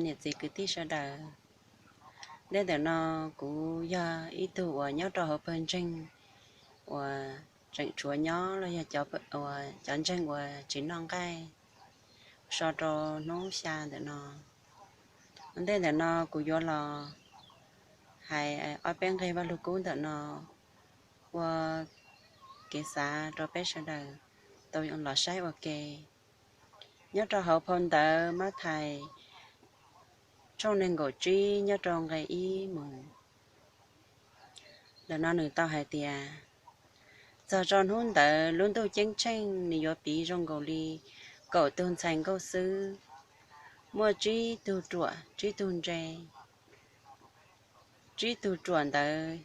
Niam txiv kwv tij sawv daws, ntej ntawm no kuv yog ib tug uas nyob rau hauv pawg ntseeg uas tseem tshuav nyob los yog cov ntseeg uas tsis noj nqaij so rau hnub xya ntawm no. Ntej ntawm no kuv yuav los hais ob peb nqe Vaj Lug Kub ntawm no ua kev xav rau peb sawv daws tau los saib ua ke. Nyob rau hauv phau ntawv Mathais tshooj nees nkaum tsib nyob rau nqe ib mus, ntawm no nws tau hais tias, txog rau hnub ntawd lub ntuj ceeb tsheej nws yuav piv zoo nkaus li kaum tug ntxhais nkauj xwb, muaj tsib tug ruam tsib tug ntse. Tsib tug ruam ntawd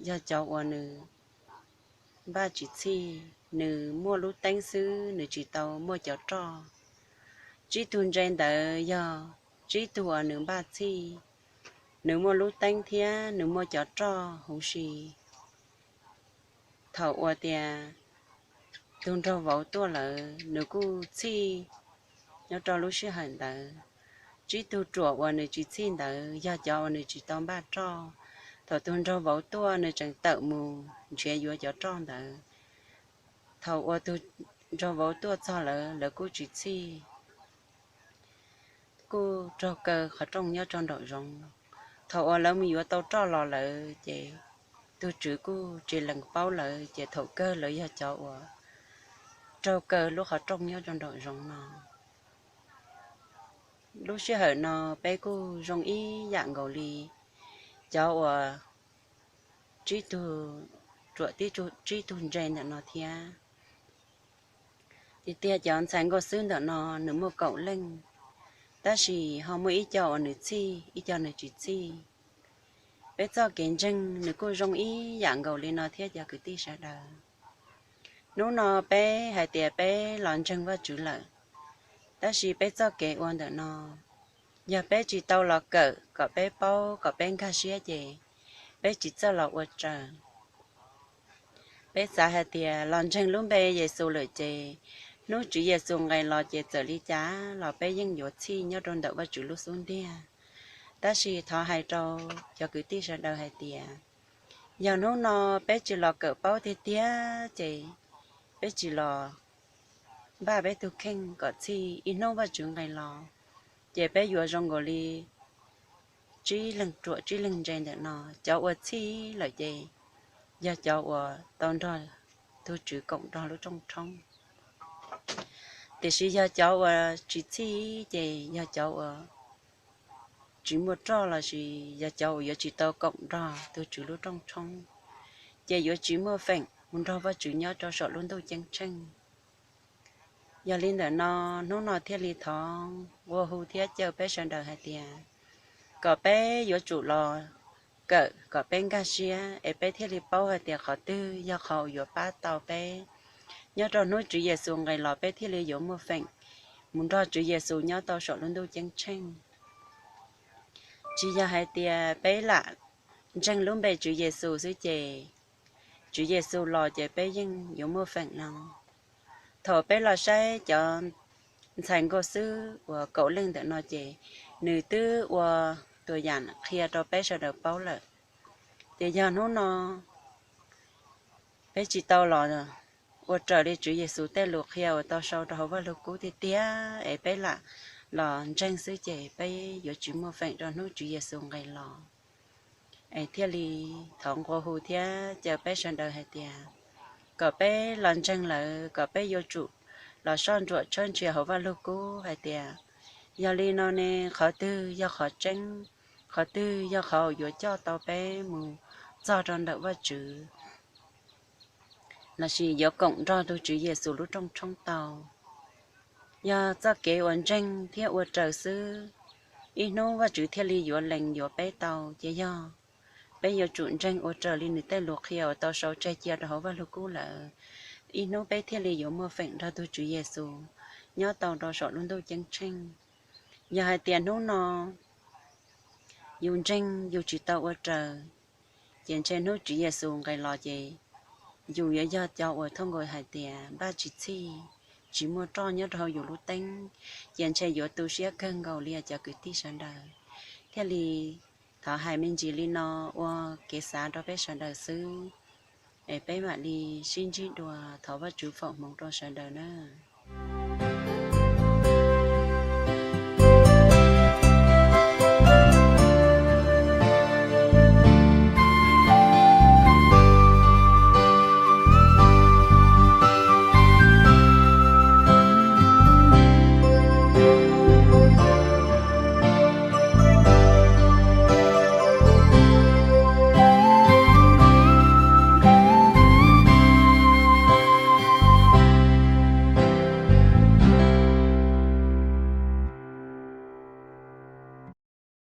yog cov uas nws npaj tsis txhij, nws muaj lub teeb xwb nws tsis tau muaj cov roj. Tsib tug ntse ntawd yog tsib tug uas nws npaj txhij, nws muaj lub teeb thiab nws muaj cov roj huv si. Thaum uas tias tus nraug vauv tuaj lawm nws kuj txhij nyob rau lub sij hawm ntawd. Tsib tug ruam uas nws tsis txhij ntawd yog cov uas nws tsis tau npaj roj. Thaum tus nraug vauv tuaj nws tseem tawm mus nrhiav yuav cov roj ntawd. Thaum uas tus nraug vauv tuaj txog lawv, lawv kuj tsis txhij, kuj raug kaw qhov rooj nyob rau nraum zoov. Thaum uas lawv mus yuav tau roj los lawm ces tus tswv kuj tsis lees paub lawv, ces thaum kawg lawv yog cov uas raug kaw lub qhov rooj nyob rau nraum zoov no. Lub sij hawm no peb kuj zoo ib yam nkaus li cov uas tsib tug ruam, tsib tug ntse ntawm no thiab. Tiag tiag cov ntxhais nkauj xwb ntawm no nws muaj kaum leej, tab sis ho muaj ib co uas nws txhij, ib co nws tsis txhij. Peb txoj kev ntseeg nws kuj zoo ib yam nkaus li no thiab cov kwv tij sawv daws. Hnub no peb hais tias peb los ntseeg Vajtswv lawm, tab sis peb txoj kev ua ntawm no, yog peb tsis tau los kawm kom peb paub kom peb nkag siab ces peb tsis txawj los ua raws. Peb xav hais tias los ntseeg lub npe Yexus lawm ces hnub Tswv Yexus nqes los ces txawm li cas los peb yeej yuav txhij nyob rau ntawm Vajtswv lub xub ntiag. Tab sis thov hais rau cov kwv tij sawv daws hais tias, yog hnub no peb tsis los kawm paub tiag tiag ces peb tsis los npaj peb tus kheej kom txhij ib hnub Vajtswv nqes los, ces peb yuav zoo nkaus li tsib leeg ruam tsib leeg ntse ntawm no. Cov uas txhij lawm ces yog cov uas tau nrog tus Tswv koom nrog lub rooj tshoob. Tiam sis yog cov uas tsis txhij ces yog cov uas tsis muaj roj lossis yog cov uas yuav tsis tau koom nrog tus Tswv lub rooj tshoob, ces yuav tsis muaj feem mus nrog Vajtswv nyob rau saum lub ntuj ceeb tsheej. Yog li ntawm no, hnub no thiaj li thov nqua hu thiab caw peb sawv daws hais tias, kom peb yuav tsum los kawm kom peb nkag siab es peb thiaj li paub hais tias qhov twg yog qhov uas yuav pab tau peb nyob rau hnub Tswv Yexus nqes los peb thiaj li yuav muaj feem mus nrog Tswv Yexus nyob tau saum lub ntuj ceeb tsheej. Tsis yog hais tias peb lam ntseeg lub npe Tswv Yexus xwb ces Tswv Yexus los ces peb yeej yuav muaj feem no. Thaum peb los saib cov ntxhais nkauj xwb uas kaum leej ntawm no ces nws twb ua tuam yam qhia rau peb sawv daws paub lawm. Ces yog hnub no peb tsis tau los ua raws li Tswv Yexus tej lus qhia uas tau sau rau hauv Vaj Lug Kub tiag tiag es peb lam los ntseeg xwb ces peb yuav tsis muaj feem rau hnub Tswv Yexus nqes los. Es thiaj li thov nqua hu thiab caw peb sawv daws hais tias, kom peb los ntseeg lawm kom peb yuav tsum los soj ntsuam tshawb nrhiav hauv Vaj Lug Kub hais tias, yog li no ne, qhov twg yog qhov tseeb, qhov twg yog qhov uas yuav coj tau peb mus txog rau ntawm Vajtswv lossis yuav koom nrog tus Tswv Yexus lub rooj tshoob tau. Yog txoj kev uas ntseeg thiab ua raws xwb, ib hnub Vajtswv thiaj li yuav lees yuav peb tau. Ces yog peb yuav tsum ntseeg ua raws li nws tej lus qhia uas tau sau tseg cia rau hauv Vaj Lug Kub lawm, ib hnub peb thiaj li yuav muaj feem nrog tus Tswv Yexus nyob tau rau saum lub ntuj ceeb tsheej. Yog hais tias hnub no yus ntseeg yus tsis tau ua raws, ces ntshe hnub Tswv Yexus nqes los ces yus yuav yog cov uas thooj nkaus hais tias npaj tsis txhij, tsis muaj roj nyob rau hauv yus lub teeb, ces ntshe yuav tu siab kawg nkaus li os cov kwv tij sawv daws. Thiaj li thov hais me ntsis li no ua kev xav rau peb sawv daws xwb, es peb mam li sib ntsib dua, thov Vajtswv foom hmoov rau sawv daws nawb.